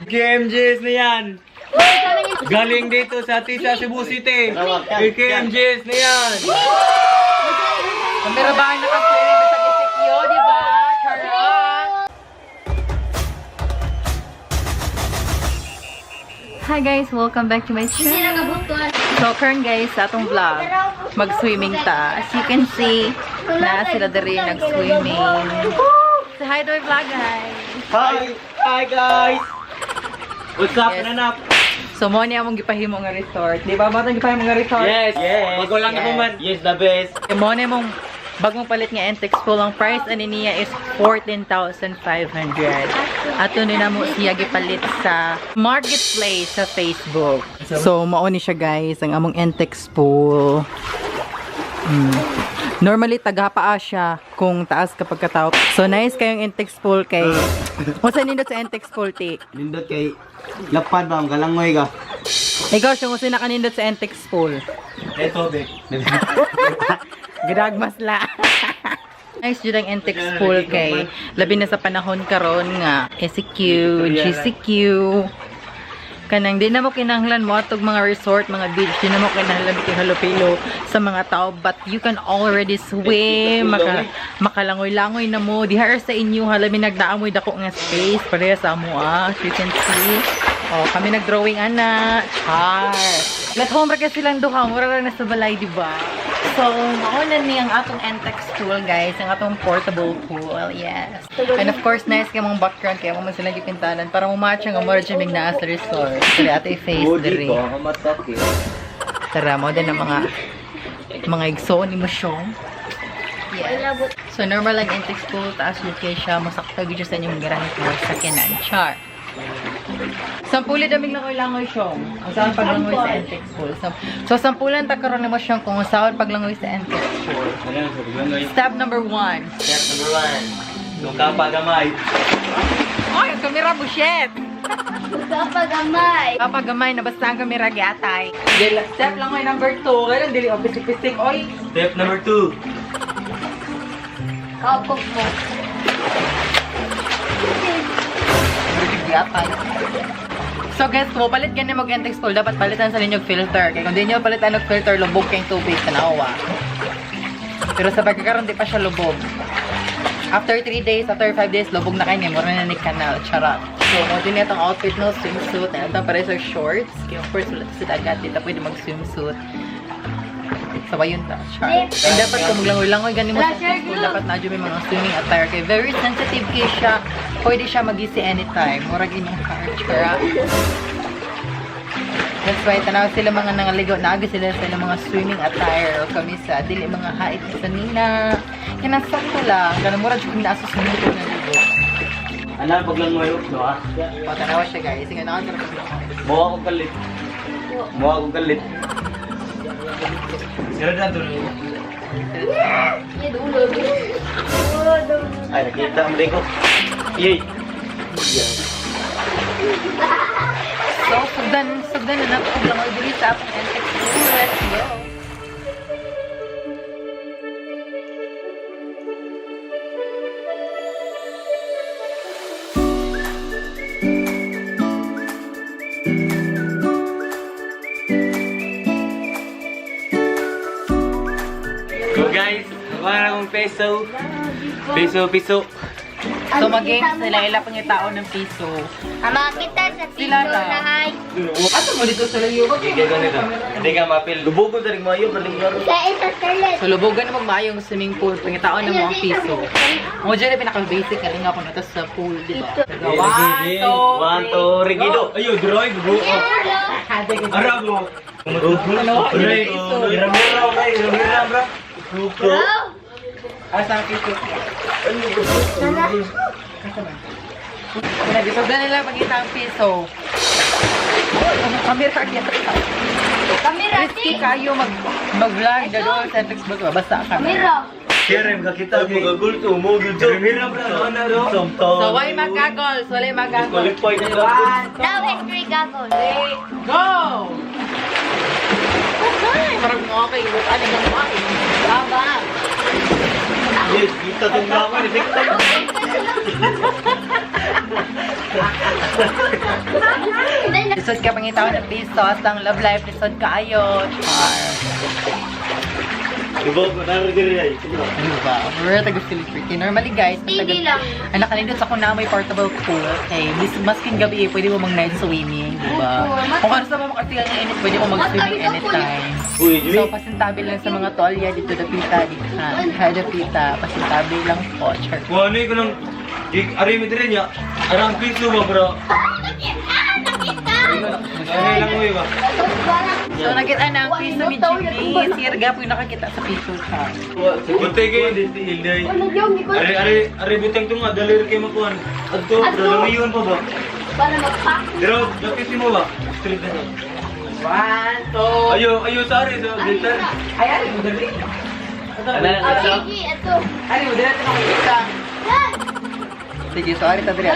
KMJS na yan. Galing dito sa Tisa, Cebu City. KMJS na yan. Pero ba ang nakaswimming sa Gisikyo, di ba? Charot! Hi guys! Welcome back to my channel. So, current guys, sa atong vlog, mag-swimming ta. As you can see, na sila diri nag-swimming. Say hi to my vlog, guys! Hi! Hi guys! What's up, Yes. nanap? So, mo niya among gipahimo nga resort. Di ba? Batang gipahimo nga resort? Yes! Yes! Bago lang Yes. yes. Man. Yes, the best. Mo na mong bagong palit nga NTEX pool, ang price ani niya is 14,500. Ato ni namo siya gipalit sa marketplace sa Facebook. So mao ni siya guys ang among NTEX pool. Normally taga paa siya kung taas kapag katao. So nice kayong NTEX pool kay unsa nindot sa NTEX pool ti? Nindot kay Lapan ba ang galangoy ka? Ikaw siya unsa nakanindot sa NTEX pool? Eto, be. Gidagmas la. Nice jud ang NTEX pool kay labi na sa panahon karon nga SQ, GCQ. Kanang di na mo kinahanglan mo atog mga resort, mga beach, di na mo kinahanglan kihalopilo sa mga tao, but you can already swim, makalangoy-langoy na mo. Diha ra sa inyo halami nagdaamoy dako nga space pareha sa amo ah, as you can see. Oh, kami nag-drawing ana. Char. Let home ra kasi silang duha, mura ra na sa balay, di ba? So, mauna ni ang atong NTEX pool, guys. Ang atong portable pool. Yes. And of course, nice kay mong background. Kaya mo man sila gipintalan para mo match ang amor dyan naa sa resort. Dali ate face diri. Tara mo din ang mga igsoon ni mo siyong. Yes. So, normal lang NTEX pool. Taas yun kay siya. Masakto gyud siya sa inyong granit mo sa kinan. Char. Sampuli daming langoy-langoy siyong. Ang saan paglangoy sa NTEX pool. So, sampulan ta karon nimo siyong kung saan paglangoy sa NTEX pool. Step number 1. Step number 1. Nung kapagamay. Ay, ang kamera bushit! Kapagamay. Papagamay na basta ang kamera giatay. Step langoy number 2. Kailan dili o pisik-pisik oy. Step number 2. Kapag mo. Giatay. So guys, kung palit gani mag NTEX pool, dapat palitan sa ninyong filter. Kaya kung di nyo palitan og filter, lubog kayong tubig, tanawa. Pero sa pagkakaroon, di pa siya lubog. After 3 days, after 5 days, lubog na kayo niya. Mura na ni canal. Charot. So, mo din itong outfit no, swimsuit. And ito pare sa shorts. Kaya of course, wala sa dagat. Dito pwede mag-swimsuit. So, ayun ta. Charot. And dapat kung maglangoy-langoy, ganin mo sa NTEX pool, dapat na dyan may mga swimming attire. Kaya very sensitive kay siya. Pwede siya magisi anytime. Murag inyong heart. Charot. That's why tanaw sila mga nangaligo, naagi sila sa ilang mga swimming attire o kamisa, dili mga hait sa nina. Kinasakto lang, kanang mura jud kung nasa swimming pool na ligo. Ano ang paglangoy? No, ah. O tanawa siya guys, sige na ka paglangoy. Mukha ko galit. Mukha ko galit. Sira na tuloy. Ay, nakita mo rin ko. Yay! So, sugdan na nato og langoy diri sa atong NX pool. Let's go. So guys, wala akong peso. Peso, piso. So mag-games sila ila pangitao ng piso. Makita sa piso Sila na. na ay. Ato mo dito sa layo. Okay, gagawin nito. Hindi ka mapil. Lubugon sa rin mayo, baling laro. Sa isa toilet. So lubogan na magmaayong swimming pool, pangitao na mo ang piso. Mo dyan na pinaka-basic kalinga ko na to sa pool, di ba? One, two, One, two, three, rigido. Ayo, droid, bro. Arabo. Ano? Piso. Ramira, ramira, bro. Bro. Asa ang piso? Nag-isogdan nila pangita ang piso. Ang kamera niya. Kamera. Risky kayo mag-vlog na doon sa Netflix ba? Basta kami. Kamera. Kaya makakita ko. Magagulto mo, gulto. Ramira, bro. Ano, bro? So, why magagol? So, wala magagol. Disqualified na One, two, Now it's three gagol. three, go! Okay, parang okay. Ano yung okay? Tama. Yes, kita itong naman. Effective. Lisod ka pangitaw ng piso, ang love life, lisod kaayo. Char. Diba, manaro diri ay. Ano ba? We're at gusto freaky. Normally guys, Hindi lang. Ang nakanindot sa kung na may portable pool, okay, masking gabi eh, pwede mo mag night swimming, di ba? Kung ano sa mga makasila ng init, pwede mo mag-swimming anytime. Uy, So, pasintabi lang sa mga tolya dito dapita, dito ha, dapita, pasintabi lang po, char. Kung ano ko lang, ari mi diri niya. Arang piso ba bro? Nakita! Ano lang mo ba? So, nakita na ang piso ni GB. Sir Gap yung nakakita sa piso, char. Buntay kayo ilday. Ari ari ari butang tunga dalir kay makuan. Adto, Adto. lamiyon pa ba? Para magpak. Pero dapit mo ba? Street na. One, two. Ayo, ayo sa ari sa dito. Ay, ari mo dali. Sige, ito. Ari mo dali, ito na ko isa. Sige, so ari ta dali.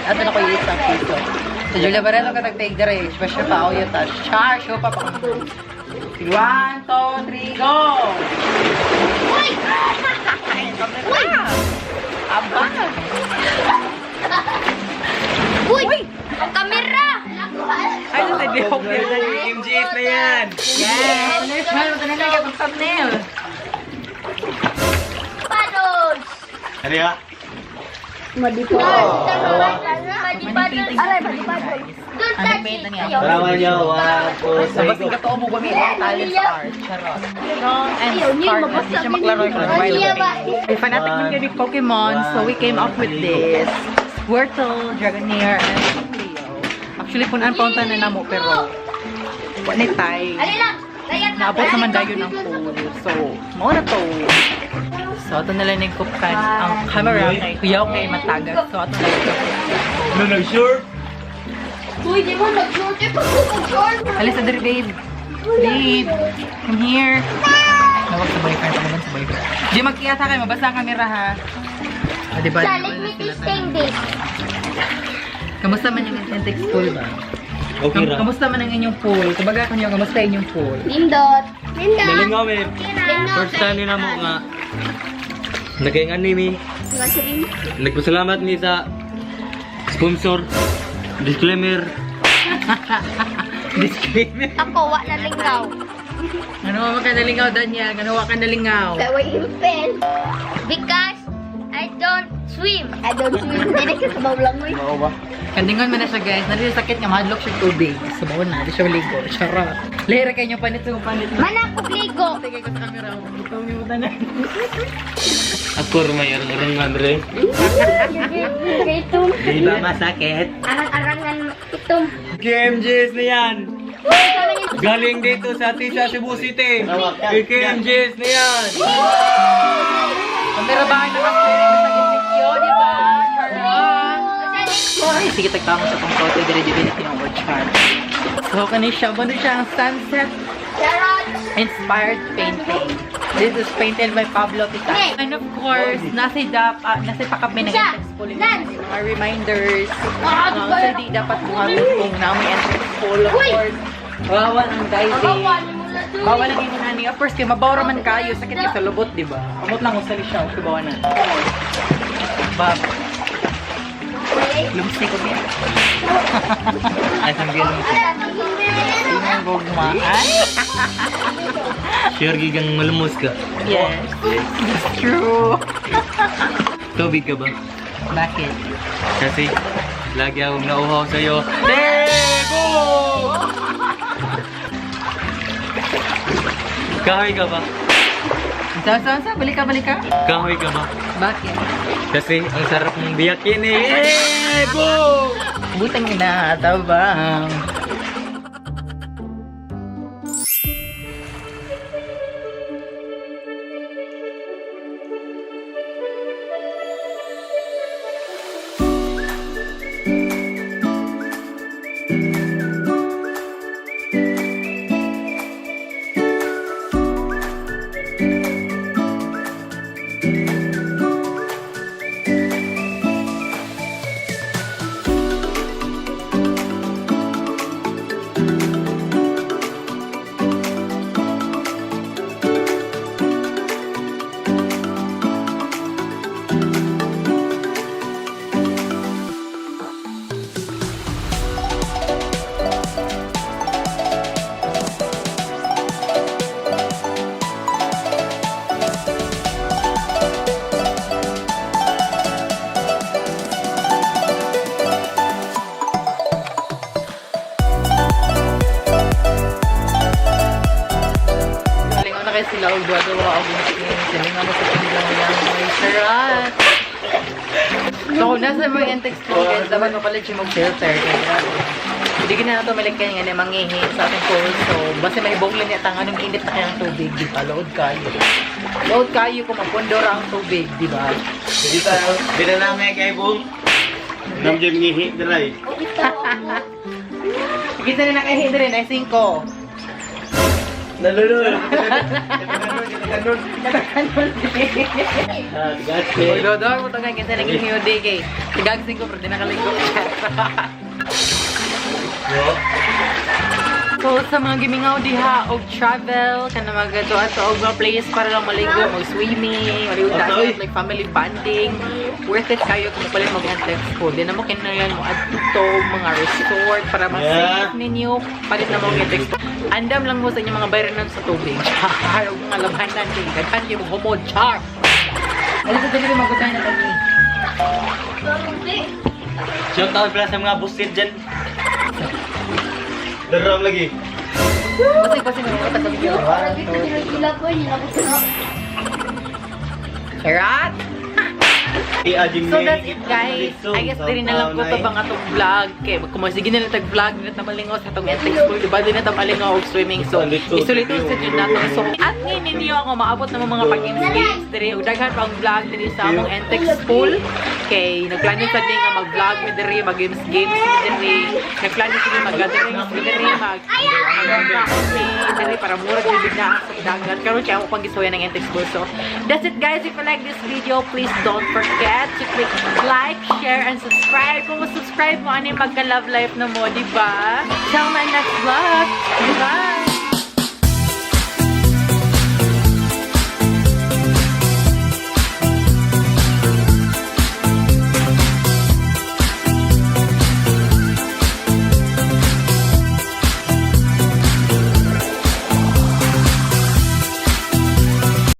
Ato na ko isang piso. Sa Julia Barreto ka nag-take dere. Special pa ako yun ta. Char, show pa pa. One, two, three, go! Uy! Uy! Aba! Uy! Ang kamera! Ay, sa Dihok. MGS na yan. Yes! Ano na na ang thumbnail? Paddles! Ano ya? Madipaddles. Madipaddles. Aray, madipaddles. Don't Ano touch paint it. na niya? Ayaw. Tama niya, one, two, So, basta katoo mo gumit ang talent sa art. Charot. Strong and Ayaw niya, spark. mabasa Hindi siya maklaro din. yung Niya ba? May fanatic man kayo ni Pokemon, so we came up with this. Squirtle, Dragonair, and Leo. Actually, punan pa na namo, pero wala ni tay. Ali lang. Dayan lang. Naabot naman dayon ang pool. So, mao na to. So, ato na lang yung kupkan ang camera kay Kuya kay matagas. So, ato na lang yung kupkan. Ano nag-sure? Uy, di mo nag-short. Eh, pag nag-short. Alis na diri, babe. Babe, come here. Nawag sa boyfriend. Pamagan sa boyfriend. Di magkiyata kayo. Mabasa ang camera, ha? Ah, diba? Sa, let me testing this. Kamusta man yung Intex pool ba? Okay ra. Kamusta man ang inyong pool? Kumbaga kanyo, kamusta inyong pool? Nindot. Nindot. Galing nga, eh. Nindot. First time nila mo nga. Nagaingan ni mi. Nagpasalamat mi sa sponsor. Disclaimer. Disclaimer. Ako, wa na lingaw. Ano ba ka nalingaw, Daniel? Ano wa ka nalingaw? Kaya impel. Because I don't swim. I don't swim. Dili ka sa lang mo. Mao ba? Kandingon man na siya, guys. Nalili sakit nga, mahadlok siya tubig. Sabaw na, di siya maligo. Charot. Lehera kayo nyo, panit sa panit. Mana ko ligo. Sige ko sa camera. Ikaw yung tanan. Ako may arang-arang Andre. Ito. Di ba masakit? Arang-arangan itom. KMJS na yan. Galing dito sa Tisa Cebu City. KMJS na yan. Kamera ba ang nakasering sa gitnikyo, di ba? Charot. Ay, sige, tagtama sa pang kote. Dire, dire, dire, or char. So, kani siya. Ano siya ang sunset Charot. inspired painting. This is painted by Pablo Picasso. And of course, nasa dap, nasa pakapin ng Siya. Intex pool. Nance. Mga reminders. Ah, Sa di dapat buhaton kung namin Intex pool. Of Uy! course, bawal ang diving. Bawal mo na doon. Bawal ang ingon ani. Of course, kay mabawra man kayo, sakit kay sa lubot, di ba? Amot lang usali siya, okay bawa na. Bab. Lumsi ko niya. Ay, sanggilan mo. Sinong gugma? Ay! Sure, gigang malumos ka. Yes. It's true. Tubig ka ba? Bakit? Kasi lagi akong nauhaw sa'yo. Debo! Kahoy ka ba? Sa, sa, sa, balik ka, balik ka. Kahoy ka ba? Bakit? Kasi ang sarap mong biyakin eh. Debo! Butang ina, tabang. sila og duwa-duwa og silingan mo sa ilang charot. So, kung nasa mga NTEX pool, guys, dapat mapalit siya mag-filter. Kaya grabe. Hindi ka na nato malikyan nga ni mangihi sa atong pool. So, basta may lang niya tangan ng init na kayang tubig, di ba? Load kayo. Load kayo kung mapundo ra ang tubig, di ba? Dito tayo. Dito na may kay Bong. Nam jud ngihi dry. Kita na nakahi rin ay 5. Nalulul. Katakanol. Ah, gati. Magdodor mo to kay kinsa naging hiyodi kay tigag 5 pero di nakaligo. So sa mga gimingaw diha og travel kana magadto ato og mga place para lang maligo, mag-swimming, maligo dagat, like family bonding. Worth it kayo kung palit mag NTEX pool. Di na mo kinayan mo adto mga resort para ma-safe ninyo. Palit na mo ang NTEX pool. Andam lang mo sa inyong mga bayranan sa tubig. Char, og mga labanan kay daghan kay mo humod. Char. Ano sa dili magutay na kami? Shout out pala sa mga busit dyan. Daram lagi. Basig basig mo ka sa video. Charot! So that's it, guys. I guess diri na lang ko to bang atong vlog. Kay kung sige na lang tag vlog na ta malingaw sa atong NTEX pool, diba? Di na ta malingaw og swimming. So isulit sa jud nato. So at ni ninyo ako maabot na mga pag-games games diri ug daghan pang vlog diri sa among NTEX pool. Kay nagplano sad ni nga mag-vlog mi diri, mag-games games mi diri. Nagplano sad ni mag-gatherings mi diri, mag mag mi diri para murag jud bigla sa dagat. Karon siya ako pang gisuya ng NTEX pool. So that's it, guys. If you like this video, please don't forget to click like, share, and subscribe. Kung subscribe mo, ano yung magka-love life na mo, di ba? Till my next vlog. Bye!